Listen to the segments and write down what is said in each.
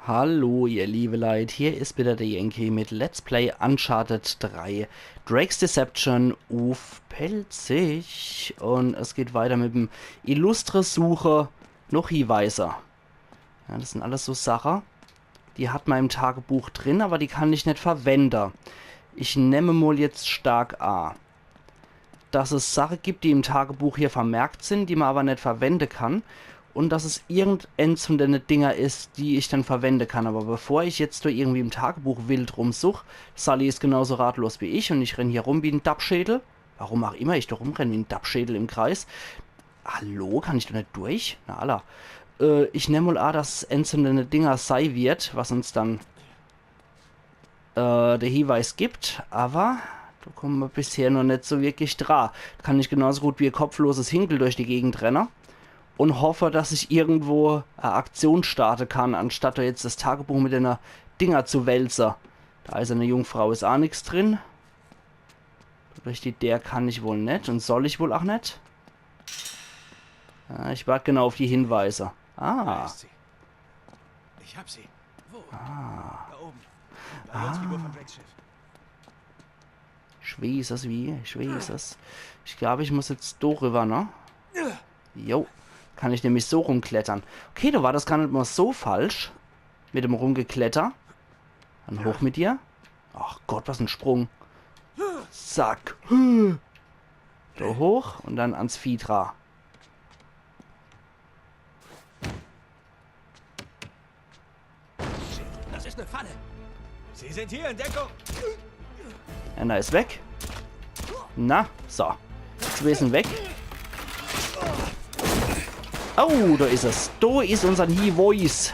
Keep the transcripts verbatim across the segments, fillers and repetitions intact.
Hallo, ihr liebe Leit, hier is wieder der Yankee mit Let's Play Uncharted drei, Drake's Deception uff Pälzisch. Und es geht weiter mit dem illustre Suche noch Hieweise. Ja, das sind alles so Sache, die hat ma im Tagebuch drin, aber die kann ich net verwende. Ich nemme mol jetzt stark a, dass es Sache gibt, die im Tagebuch hier vermerkt sind, die ma aber net verwende kann. Und dass es irgendeins von dene Dinger is, die ich dann verwende kann. Aber bevor ich jetzt do irgendwie im Tagebuch wild rumsuch, Sully is genauso ratlos wie ich und ich renn hier rum wie en Dappschädel. Warum auch immer ich do rumrenn wie en Dappschädel im Kreis. Hallo, kann ich do net durch? Na alla. Äh, ich nemm mol a, dass es eins von dene Dinger sei wird, was uns dann äh, de Hieweis gibt, aber do komme ma bisher noch net so wirklich dra. Kann ich genauso gut wie e kopfloses Hinkel durch die Gegend renne und hoffe, dass ich irgendwo e Aktion starte kann, anstatt do jetzt das Tagebuch mit dene Dinger zu wälze. Die eiserne Jungfrau is a nix drin. Durch die Deer kann ich wohl net und soll ich wohl auch net. Ja, ich wart genau auf die Hinweise. Da Ah. ist sie. Ich hab sie. Wo? Ah. Da oben. Im Galionsfigur von Drakes Schiff. Ich weeß es wie, ich weeß es. Ich glaub, ich muss jetzt do rüber, ne? Jo. Kann ich nämlich so rumklettern. Okay, do war das gar net mol so falsch. Mit dem Rumgekletter. Dann hoch mit dir. Ach Gott, was en Sprung. Zack. Do hoch und dann ans Vieh dra. Shit, das ist eine Falle. Sie sind hier in Deckung. Einer is weg. Na, so. Zwee sin weg. Oh, do is es. Do is unsern Hieweis.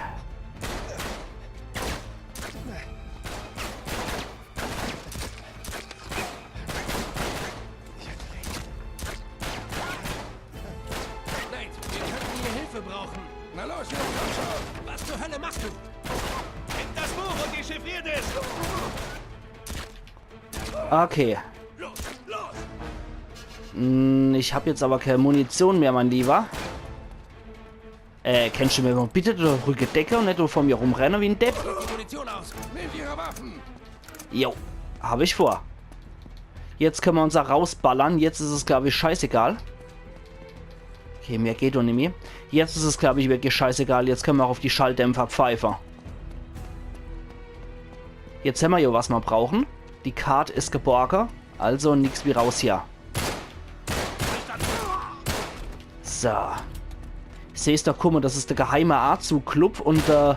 Nate, wir könnten hier Hilfe brauchen. Na los, Jungs, komm schon. Was zur Hölle machst du? Nimm das Buch und dechiffrier es. Okay. Los, los. Hm, ich hab jetzt aber keine Munition mehr, mein Lieber. Äh, kannst du mir mol bitte de Rücken decken und net so vor mir rumrennen wie en Depp? Munition aus. Nehmt ihre Waffen. Jo, hab ich vor. Jetzt können wir uns da rausballern. Jetzt is es, glaub ich, scheißegal. Okay, mehr geht doch nimmi. Jetzt is es, glaub ich, wirklich scheißegal. Jetzt können wir auch auf die Schalldämpfer pfeifen. Jetzt hämmer jo, was wir brauchen. Die Kart is geborge. Also nix wie raus hier. So. Ich seh's doch, guck mol, das is der geheime Azug-Club und, äh,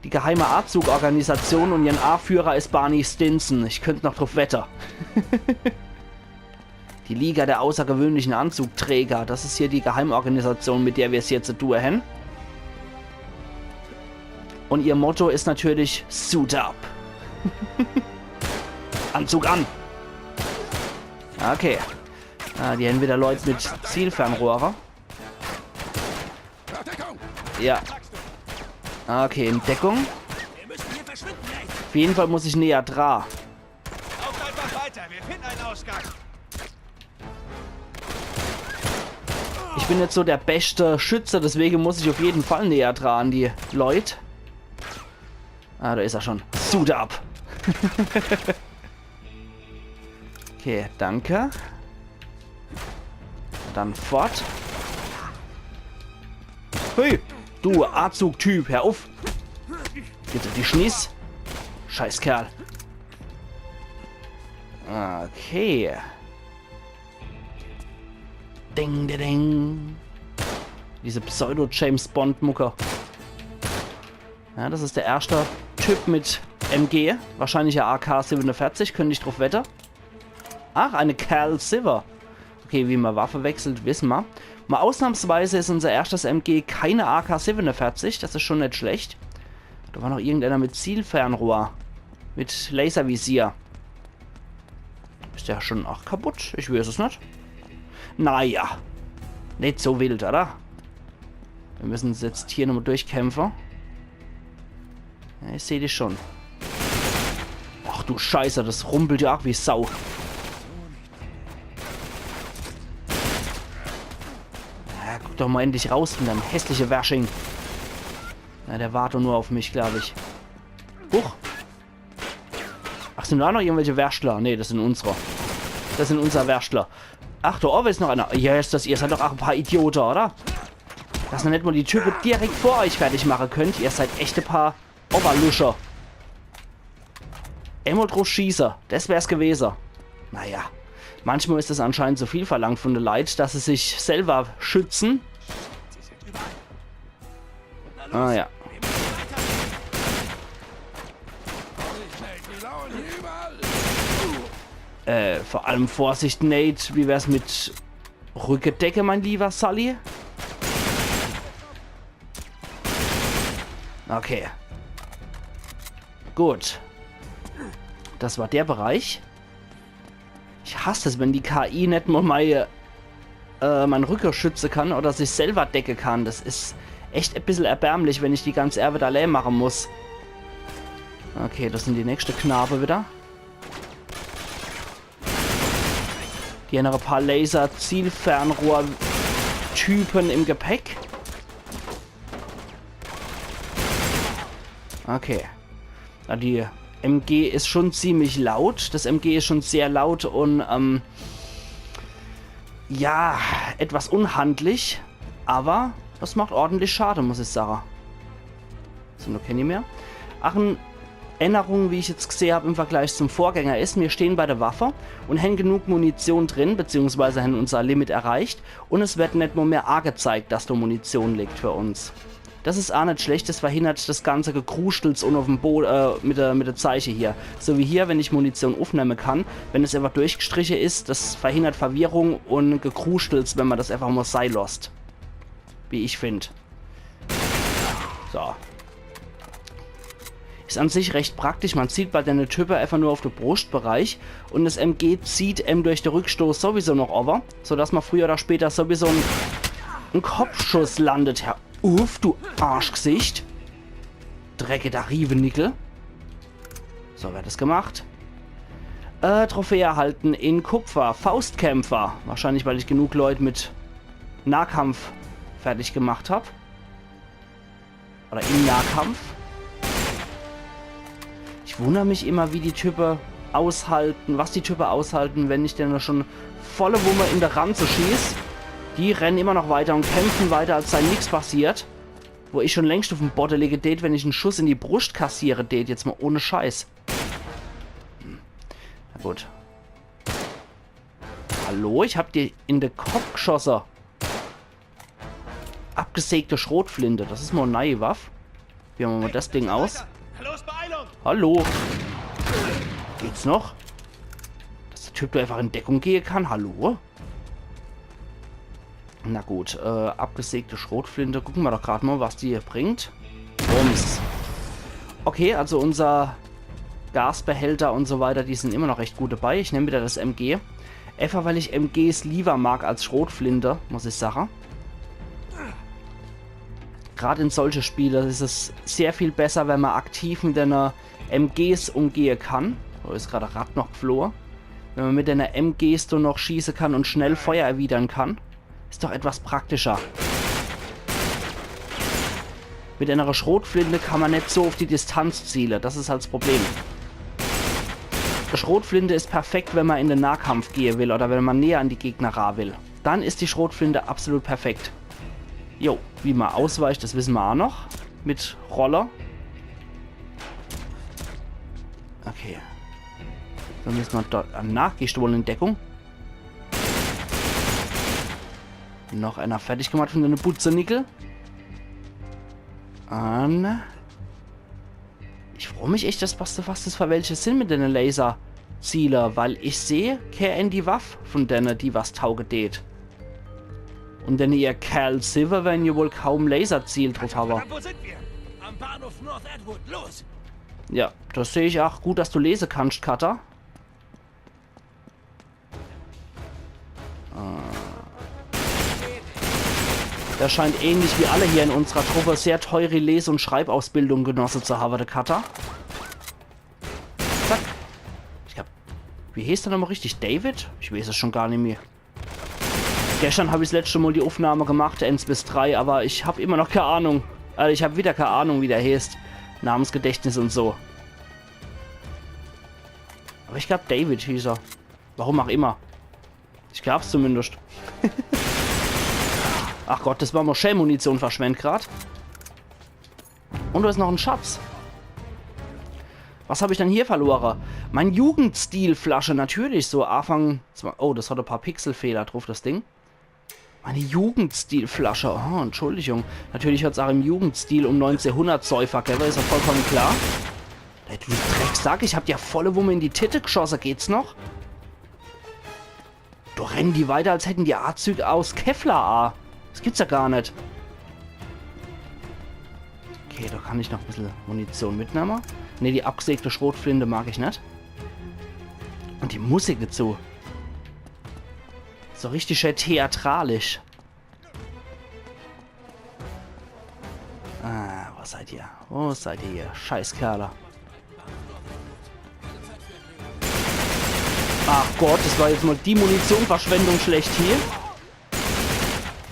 die geheime Azug-Organisation und ihren Aführer is Barney Stinson. Ich könnt noch drauf wette. Die Liga der außergewöhnlichen Anzugträger, das is hier die Geheimorganisation, mit der wir's hier zu tun hän. Und ihr Motto is natürlich Suit up. Anzug an. Okay. Ah, die hän wieder Leut mit Zielfernrohre. Ja. Okay, in Deckung. Auf jeden Fall muss ich näher dra. Lauft einfach weiter, wir finden einen Ausgang. Ich bin net so der beschte Schütze, deswege muss ich auf jeden Fall näher dra an die Leut. Ah, da is er schon. Suit up. Okay, danke. Dann fort. Hey, du Azug-Typ, hör uff. Bitte die Schniss. Scheißkerl. Okay. Ding, ding, ding. Diese Pseudo-James-Bond-Mucke. Ja, das is der erschte Typ mit M G. Wahrscheinlich e A K siebenundvierzig, könnt ich drauf wette. Ach, eine Cal Silver. Okay, wie ma Waffe wechselt, wissen ma. Mal ausnahmsweise is unser erschtes M G keine A K siebenundvierzig, das is schon net schlecht. Da war noch irgendeiner mit Zielfernrohr. Mit Laservisier. Is der schon auch kaputt? Ich weiß es net. Naja. Net so wild, oder? Wir müssen uns jetzt hier nochmal durchkämpfen. Ja, ich seh dich schon. Ach du Scheiße, das rumpelt ja auch wie Sau. Ja, guck doch mal endlich raus von deinem hässliche Wersching. Na, der wart doch nur auf mich, glaub ich. Huch. Ach, sin do noch irgendwelche Wärschtler? Nee, das sin unsere. Das sin unser Wärschtler. Ach, do owwe is noch einer. Ja, is das, ihr seid doch auch e paar Idiote, oder? Dass ihr net mal die Type direkt vor euch fertig mache könnt. Ihr seid echte paar Oberluscher. Emol druff schieße. Das wär's gewese. Naja. Manchmal is es anscheinend zu viel verlangt von de Leit, dass sie sich selber schützen. Ah ja. Äh, vor allem Vorsicht, Nate. Wie wär's mit Rückedecke, mein lieber Sully? Okay. Gut. Das war der Bereich. Ich hass es, wenn die K I net mal mei, äh, mein Rücke schütze kann oder sich selber decke kann. Das is echt e bissel erbärmlich, wenn ich die ganze Ärwet allee mache muss. Okay, das sin die nächste Knabe wieder. Die hän noch e paar Laser-Zielfernrohr-Typen im Gepäck. Okay. Na, die M G is schon ziemlich laut. Das M G is schon sehr laut und, ähm, ja, etwas unhandlich. Aber das macht ordentlich Schade, muss ich sage. Sin noch keni mehr. Ach, en Ännerung, wie ich jetzt gsehe hab, im Vergleich zum Vorgänger is, mir stehn bei der Waffe und hän genug Munition drin, beziehungsweise hän unser Limit erreicht und es wird net mal mehr agezeigt, dass do Munition liegt für uns. Das is aa net schlecht, das verhindert das ganze Gekruschels und auf dem Bo-, äh, mit der, mit der Zeiche hier. So wie hier, wenn ich Munition uffnemme kann, wenn es einfach durchgestriche is, das verhindert Verwirrung und Gekruschels, wenn man das einfach mal sei losst. Wie ich find. So. Is an sich recht praktisch. Man zielt bei dene Type einfach nur auf de Bruschtbereich und das M G zieht em durch de Rückstoß sowieso noch owwe, sodass man früher oder später sowieso en, en Kopfschuss landet. Herr Uff, du Arschgsicht. Dreckiger Riewenickel. So wird das gemacht. Äh, Trophäe erhalten in Kupfer. Faustkämpfer. Wahrscheinlich, weil ich genug Leut mit Nahkampf fertig gemacht hab. Oder im Nahkampf. Ich wunner mich immer, wie die Type aushalten, was die Type aushalten, wenn ich dene schon volle Wumme in de Ranze schieß. Die rennen immer noch weiter und kämpfen weiter, als sei nix passiert. Wo ich schon längst uff em Bodde liege dät, wenn ich en Schuss in die Bruscht kassiere dät, jetzt mal ohne Scheiß. Hm. Na gut. Hallo, ich hab dir in de Kopp gschosse. Abgesägte Schrotflinte, das is mal e neie Waff. Probiere mer mal das Ding aus. Los, Beeilung! Hallo. Geht's noch? Dass der Typ do einfach in Deckung gehe kann? Hallo? Na gut, äh, abgesägte Schrotflinte. Gucke mer doch grad mal, was die hier bringt. Bums. Okay, also unser Gasbehälter und so weiter, die sin immer noch recht gut dabei. Ich nemm wieder das M G. Einfach weil ich M Gs lieber mag als Schrotflinte, muss ich sage. Grad in solche Spiele is es sehr viel besser, wenn man aktiv mit einer M Gs umgehe kann. Do is grad e Rad noch gflohe. Wenn man mit einer M Gs do noch schieße kann und schnell Feuer erwidern kann, is doch etwas praktischer. Mit einer Schrotflinte kann man net so auf die Distanz ziele. Das is halt das Problem. Die Schrotflinte is perfekt, wenn man in den Nahkampf gehe will oder wenn man näher an die Gegner ran will. Dann is die Schrotflinte absolut perfekt. Jo, wie man ausweicht, das wisse mer aa noch. Mit Roller. Okay. Dann misse mer dort. Ah, na, gehscht wohl in Deckung? Noch einer fertig gemacht von dene Butzenickel. An. Ich froo mich echt, dass, was, was das für welche sin mit dene Laserziele, weil ich seh kee eendi Waff von dene, die was tauge dät. Und dene ihr Cal Silver werden ja wohl kaum Laserziel druff hawwe. Verdammt, wo sind wir? Am Bahnhof North Edgewood, los! Ja, das seh ich aa. Gut, dass du lese kannscht, Cutter. Äh. Der scheint ähnlich wie alle hier in unserer Truppe sehr teure Lese- und Schreibausbildung genosse zu hawwe, der Cutter. Zack. Ich hab, wie heeßt der nochmal richtig? David? Ich weeß es schon gar nimmi. Geschtern hab ich 's letschte Mal die Uffnahme gemacht, eins bis drei, aber ich hab immer noch kee Ahnung. Also ich hab wieder kei Ahnung, wie der heeßt. Namensgedächtnis und so. Aber ich glaub, David hieß er. Warum auch immer. Ich glaub's zumindest. Ach Gott, das war mol schee Munition verschwendt grad. Und do is noch en Schatz. Was hab ich denn hier verlore? Mein Jugendstilflasche, natürlich, so Anfang zwa-, oh, das hat e paar Pixelfehler drauf, das Ding. Meine Jugendstilflasche, oh, Entschuldigung. Natürlich hat's auch im Jugendstil um neunzehnhundert Säufer gewwe, is ja vollkommen klar. Ey, du Drecksack, ich hab dir volle Wumme in die Titte geschosse, geht's noch? Do rennen die weiter, als hätten die Azüg aus Kevlar a. Das gibt's ja gar net. Okay, do kann ich noch e bissel Munition mitnemme. Ne, die abgesägte Schrotflinte mag ich net. Und die Musik dazu. So richtig schee theatralisch. Ah, wo seid ihr? Wo seid ihr, ihr Scheißkerle? Ach Gott, das war jetzt mal die Munitionverschwendung schlechthin.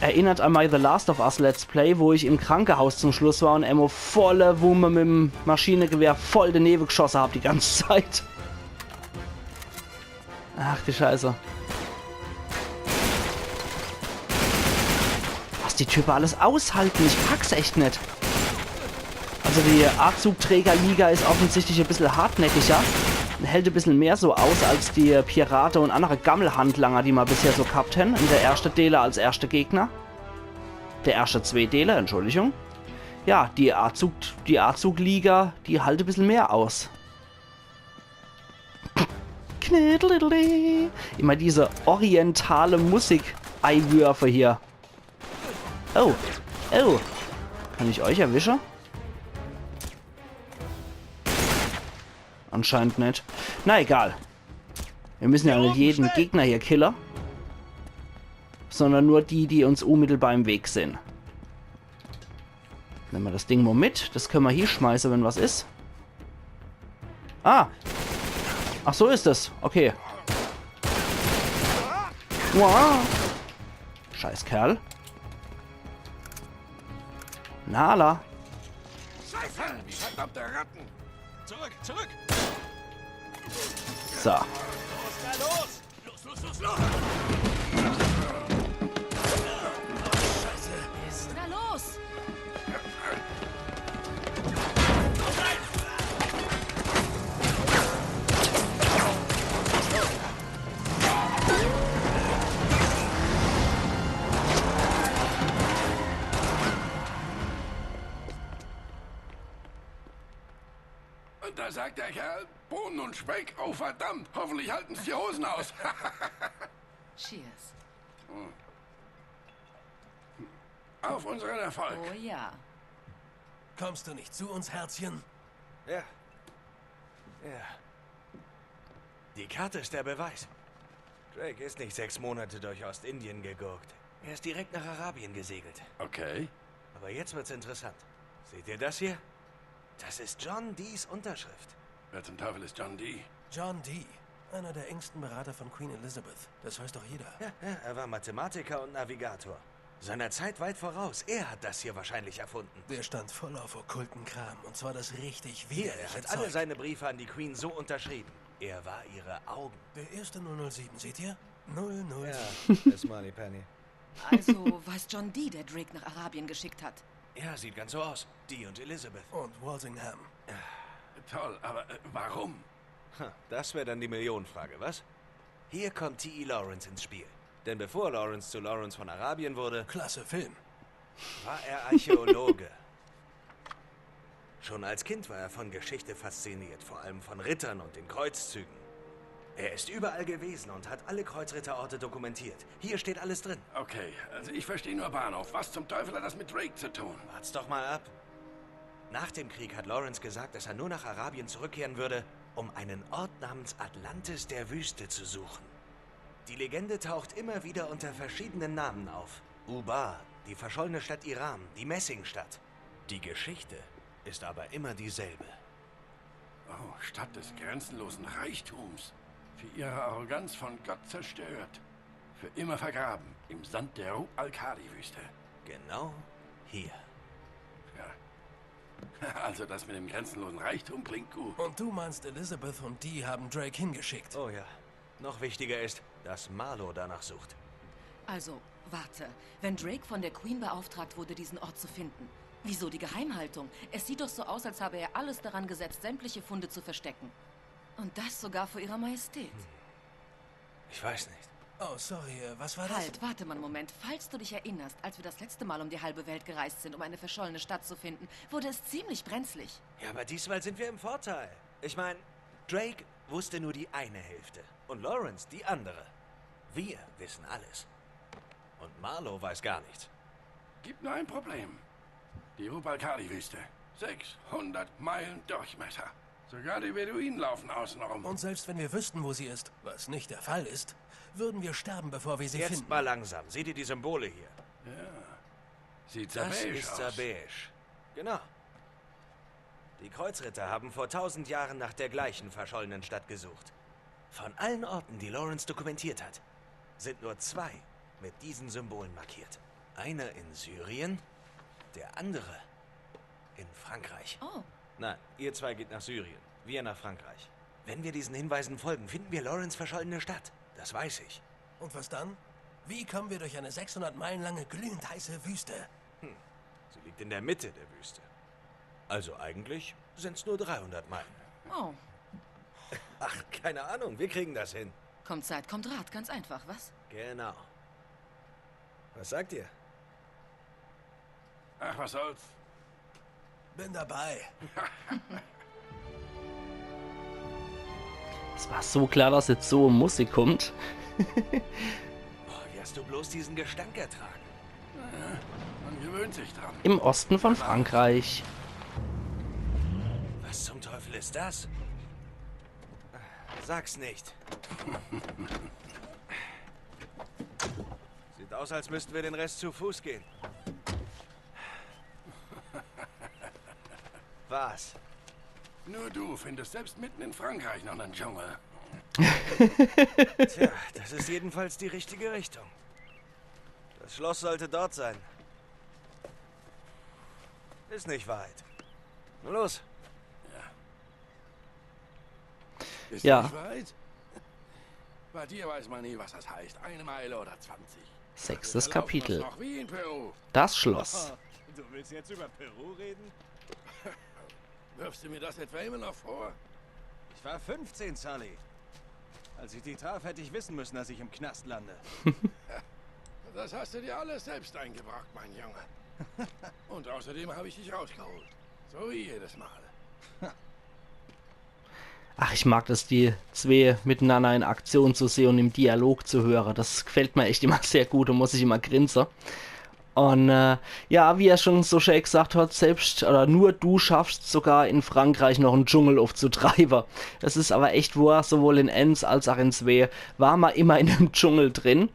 Erinnert an mein The Last of Us Let's Play, wo ich im Krankenhaus zum Schluss war und emol volle Wumme mit dem Maschinengewehr voll daneben geschossen hab die ganze Zeit. Ach die Scheiße. Was die Typen alles aushalten, ich pack's echt net. Also die Azugträgerliga is offensichtlich e bissel hartnäckiger. Hält e bissel mehr so aus als die Pirate und andere Gammelhandlanger, die ma bisher so gehabt hen. In der erschte Dele als erschte Gegner. Der erschte zwee Dele, Entschuldigung. Ja, die Azug, die Azugliga, die halt e bissel mehr aus. Kniddlidli. Immer diese orientale Musik-Eiwürfe hier. Oh. Oh. Kann ich euch erwische? Anscheinend net. Na egal. Wir müssen ja net jeden Gegner hier kille. Sondern nur die, die uns unmittelbar im Weg sin. Nemme ma das Ding mal mit. Das könne ma hier schmeiße, wenn was is. Ah! Ach, so is es. Okay. Wow. Scheiß Kerl. Nala. Scheiße, die verdammte Ratten! Zurück, zurück! So. Los, na los! Los, los, los, los! Scheiße! Na los! Und da sagt der Kerl, Bohnen und Speck, oh verdammt, hoffentlich halten sie die Hosen aus. Cheers. Auf unseren Erfolg. Oh ja. Kommst du nicht zu uns, Herzchen? Ja. Ja. Die Karte ist der Beweis. Drake ist nicht sechs Monate durch Ostindien gegurkt. Er ist direkt nach Arabien gesegelt. Okay. Aber jetzt wird's interessant. Seht ihr das hier? Das ist John Dees Unterschrift. Wer zum Teufel ist John Dee? John Dee, einer der engsten Berater von Queen Elizabeth. Das weiß doch jeder. Ja, ja, er war Mathematiker und Navigator. Seiner Zeit weit voraus. Er hat das hier wahrscheinlich erfunden. Der stand voll auf okkulten Kram. Und zwar das richtig widerliche Zeug. Hier, er hat alle seine Briefe an die Queen so unterschrieben. Er war ihre Augen. Der erste null null sieben, seht ihr? Null null sieben. Ja, das ist Moneypenny. Also war es John Dee, der Drake nach Arabien geschickt hat. Ja, sieht ganz so aus. Dee und Elizabeth. Und Walsingham. Toll, aber äh, warum? Ha, das wäre dann die Millionenfrage, was? Hier kommt T E Lawrence ins Spiel. Denn bevor Lawrence zu Lawrence von Arabien wurde, klasse Film, war er Archäologe. Schon als Kind war er von Geschichte fasziniert, vor allem von Rittern und den Kreuzzügen. Er ist überall gewesen und hat alle Kreuzritterorte dokumentiert. Hier steht alles drin. Okay, also ich verstehe nur Bahnhof. Was zum Teufel hat das mit Drake zu tun? Wart's doch mal ab. Nach dem Krieg hat Lawrence gesagt, dass er nur nach Arabien zurückkehren würde, um einen Ort namens Atlantis der Wüste zu suchen. Die Legende taucht immer wieder unter verschiedenen Namen auf. Ubar, die verschollene Stadt Iram, die Messingstadt. Die Geschichte ist aber immer dieselbe. Oh, Stadt des grenzenlosen Reichtums. Für ihre Arroganz von Gott zerstört. Für immer vergraben im Sand der Rub al-Khali-Wüste. Genau hier. Ja, Also das mit dem grenzenlosen Reichtum klingt gut. Und du meinst, Elizabeth und Dee haben Drake hingeschickt? Oh ja. Noch wichtiger ist, dass Marlowe danach sucht. Also, warte. Wenn Drake von der Queen beauftragt wurde, diesen Ort zu finden, wieso die Geheimhaltung? Es sieht doch so aus, als habe er alles daran gesetzt, sämtliche Funde zu verstecken. Und das sogar vor ihrer Majestät. Ich weiß nicht. Oh, sorry, äh, was war das? Halt, warte mal einen Moment. Falls du dich erinnerst, als wir das letzte Mal um die halbe Welt gereist sind, um eine verschollene Stadt zu finden, wurde es ziemlich brenzlig. Ja, aber diesmal sind wir im Vorteil. Ich meine, Drake wusste nur die eine Hälfte und Lawrence die andere. Wir wissen alles. Und Marlowe weiß gar nichts. Gibt nur ein Problem. Die Rub al-Khali-Wüste. Sechshundert Meilen Durchmesser. Sogar die Beduinen laufen außen rum. Und selbst wenn wir wüssten, wo sie ist, was nicht der Fall ist, würden wir sterben, bevor wir sie Jetzt finden. Mal langsam. Seht ihr die Symbole hier? Sieht Das Zabesh ist aus. Zabesh. Genau. Die Kreuzritter haben vor tausend Jahren nach der gleichen verschollenen Stadt gesucht. Von allen Orten, die Lawrence dokumentiert hat, sind nur zwei mit diesen Symbolen markiert. Einer in Syrien, der andere in Frankreich. Oh, Nein, ihr zwei geht nach Syrien, wir nach Frankreich. Wenn wir diesen Hinweisen folgen, finden wir Lawrence verschollene Stadt. Das weiß ich. Und was dann? Wie kommen wir durch eine sechshundert Meilen lange, glühend heiße Wüste? Sie liegt in der Mitte der Wüste. Also eigentlich sind's nur dreihundert Meilen. Oh. Ach, keine Ahnung, wir kriegen das hin. Kommt Zeit, kommt Rat, ganz einfach, was? Genau. Was sagt ihr? Ach, was soll's. Bin dabei. Es war so klar, dass jetzt so Musik kommt. Boah, wie hast du bloß diesen Gestank ertragen? Man gewöhnt sich dran. Im Osten von Frankreich. Was zum Teufel ist das? Sag's nicht. Sieht aus, als müssten wir den Rest zu Fuß gehen. Was? Nur du findest selbst mitten in Frankreich noch einen Dschungel. Tja, das ist jedenfalls die richtige Richtung. Das Schloss sollte dort sein. Ist nicht weit. Nun los. Ist Ja. Nicht weit? Bei dir weiß man nie, was das heißt. Eine Meile oder zwanzig. Sechstes Wir laufen Kapitel. Uns noch wie in Peru. Das Schloss. Du willst jetzt über Peru reden? Wirfst du mir das etwa immer noch vor? Ich war fünfzehn, Sully. Als ich dich traf, hätte ich wissen müssen, dass ich im Knast lande. Das hast du dir alles selbst eingebrockt, mein Junge. Und außerdem habe ich dich rausgeholt. So wie jedes Mal. Ach, ich mag das, die zwee miteinander in Aktion zu sehen und im Dialog zu hören. Das gefällt mir echt immer sehr gut und muss ich immer grinsen. Und äh, ja, wie er schon so schön gesagt hat, selbst oder nur du schaffst sogar in Frankreich noch einen Dschungel aufzutreiben. Das ist aber echt wahr, sowohl in eins als auch in zwei war man immer in einem Dschungel drin.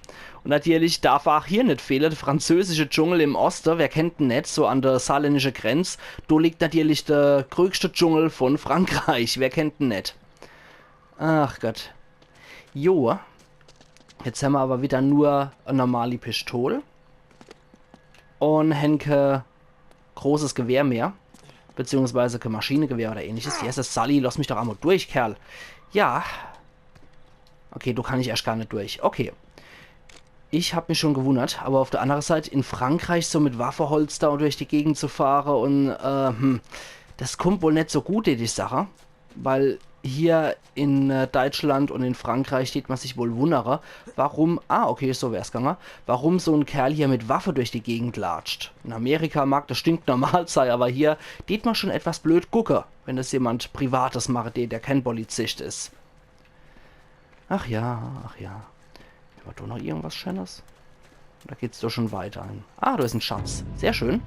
Und natürlich darf auch hier nicht fehlen, der französische Dschungel im Osten, wer kennt ihn nicht, so an der saarländischen Grenze, da liegt natürlich der größte Dschungel von Frankreich, wer kennt ihn nicht. Ach Gott. Jo, jetzt haben wir aber wieder nur eine normale Pistole. Und haben kein großes Gewehr mehr. Beziehungsweise kein Maschinengewehr oder ähnliches. Wie heißt das? Sully, lass mich doch einmal durch, Kerl. Ja. Okay, da kann ich erst gar nicht durch. Okay. Ich hab mich schon gewundert, aber auf der anderen Seite in Frankreich so mit Waffenholster durch die Gegend zu fahren und, äh, hm, das kommt wohl nicht so gut in die Sache, weil hier in äh, Deutschland und in Frankreich tät man sich wohl wundern, warum, ah, okay, so wär's gegangen, warum so ein Kerl hier mit Waffe durch die Gegend latscht. In Amerika mag das stinknormal sein, aber hier tät man schon etwas blöd gucken, wenn das jemand Privates macht, der, der kein Polizist ist. Ach ja, ach ja. War da noch irgendwas Schönes? Da geht's doch schon weiter. Ah, da ist ein Schatz. Sehr schön.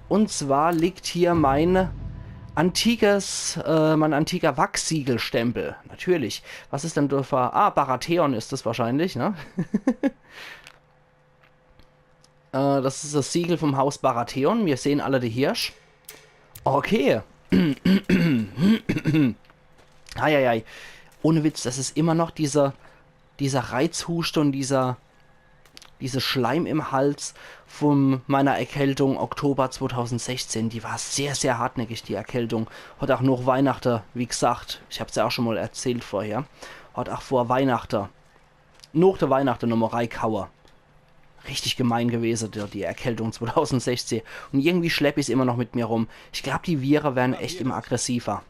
Und zwar liegt hier mein antikes, äh, mein antiker Wachssiegelstempel. Natürlich. Was ist denn da für... Ah, Baratheon ist es wahrscheinlich, ne? Äh, das ist das Siegel vom Haus Baratheon. Wir sehen alle den Hirsch. Okay. Eieiei. Ohne Witz, das ist immer noch dieser, dieser Reizhusten und dieser, Diese Schleim im Hals von meiner Erkältung Oktober zweitausendsechzehn, die war sehr, sehr hartnäckig, die Erkältung. Hat auch noch Weihnachten, wie gesagt, ich hab's ja auch schon mal erzählt vorher, hat auch vor Weihnachten, noch der Weihnachten nochmal reikaue. Richtig gemein gewesen, die, die Erkältung zweitausendsechzehn. Und irgendwie schlepp ich's immer noch mit mir rum. Ich glaub, die Viren werden echt immer aggressiver.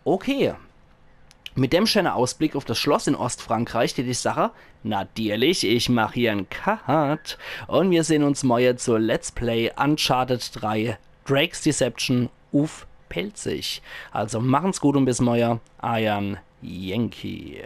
Okay. Mit dem schönen Ausblick auf das Schloss in Ostfrankreich, die die Sache, natürlich, ich mach hier en Cut. Und wir sehen uns morgen zu Let's Play Uncharted drei Drake's Deception uff Pälzisch. Also machen's gut und bis morgen. Eiern Yankee.